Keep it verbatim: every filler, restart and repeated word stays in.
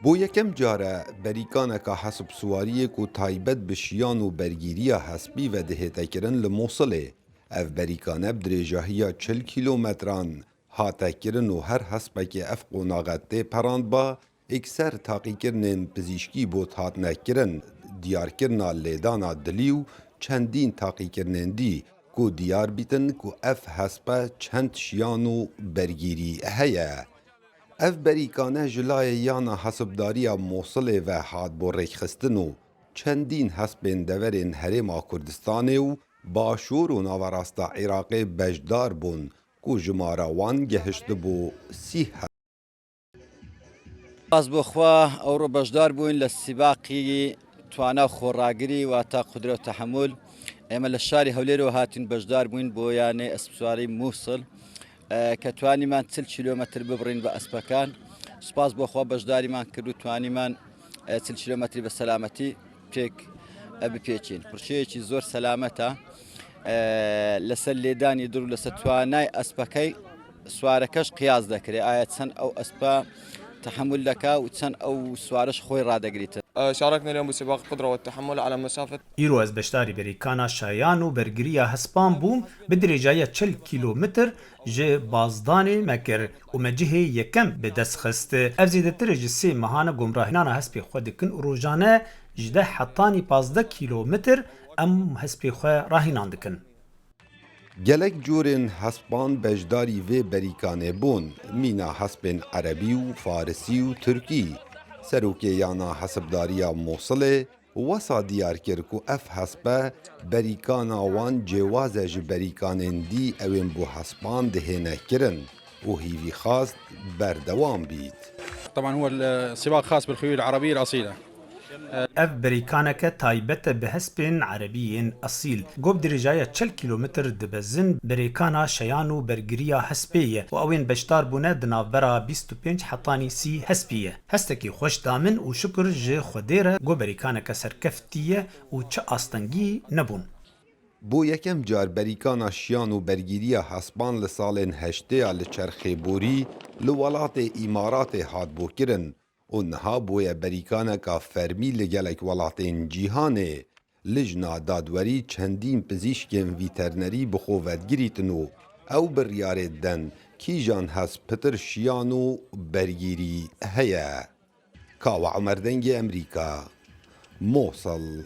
Bo yekem car e berîkaneka hesp siwariyê ku taybet bi şiyan û bergîriya hespî ve dihête kirin li Mosilê. Ev berîkane bi dirêjahiya çil kîlometran hate kirin û her hespekê ev qonaxe tê perandba, êkser taqîkirinên pizîşkî bot hatine kirin, diyarkirina lêdana dilî û çendîn taqîkirinên dî ku diyar bîtin ku ev hespe çend şiyan û bergîrî heye. Ev berîkane ji layê yana hesibdariya Mosilê ve hat bo rêkxistin û çendîn hespên deverên Herêma Kurdistanê û Başûr û Naverasta Iraqê beşdar bûn ku jimara wan gehiştibû sî hesp. Spas bo Xwe, ewro beşdar bûyn li sîbaqî twana xweragirî, wata qudre û tehemûl. Ême li şarî Hewlêrê hatîn beşdar bûyn bo yanê espswarî Mûsil, e, ke twanîman çil kîlometr bibirîn bi espekan. Spas bo Xwe beşdarîman kir û twanîman, e, çil kîlometrî bi selametî pêk, e, bipêçîn. Pirçeyekî zor selamet e. E, li ser lêdanî dir û li ser twanay espekey swarekeş qiyas dekirê. Aya çend ew espa tehemûl deka û çend ew swareş xwê radegirîtin. شاركنا اليوم بسباق القدرة والتحمل على مسافة Îro ez beşdarî berîkana şayan û bergiriya hespan bûm, bi dirêjahiya çil kîlometr ji bazdanê me kir û me cihê yekem bi dest xist. Ev zêdetir ji sê mehan e ku em rahînana hespê xwe dikin û rojane ji deh hetanî pazdeh kîlometr em hespê xwe rahînan dikin. Gelek curên hespan beşdarî vê berîkanê bûn, mîna hespên erebî û farisî û tirkî. Serokê yana hesibdariya Mosilê wesa diyar kir ku ev hespe berîkana wan cêwaz e ji berîkanên dî ew ên bo hespan dihêne kirin û hîvî xwest berdewam bît. طبعا هو السباق خاص بالخيول العربية الأصيلة. Ev berîkaneke taybet e bi hespên erebî yên esîl. Go bi dirêjahiya çil kîlometr dibezin berêkana şeyan û bergiriya hespê ye û ew ên beşdar bûne di navbera bîst û pênc hetanî sî hespî ye. Hestekî xweş da min û şukir ji Xwedê re go berîkaneke serkeftî ye û çi astengî nebûn. Bo yekem car berîkana şiyan û bergîriya hespan li salên heştêya li çerxê borî li welatê Îmaratê hat bo kirin û niha bûye berîkaneka fermî li gelek welatên cîhanê. Lijna dadwerî çendîn pizîşkên vîternerî bi xwe vedgirîtin û ew biryarê diden kîjan hesp pitir şiyan û bergîrî heye. Kawa Omer, Dengê Emerîka, Mosil.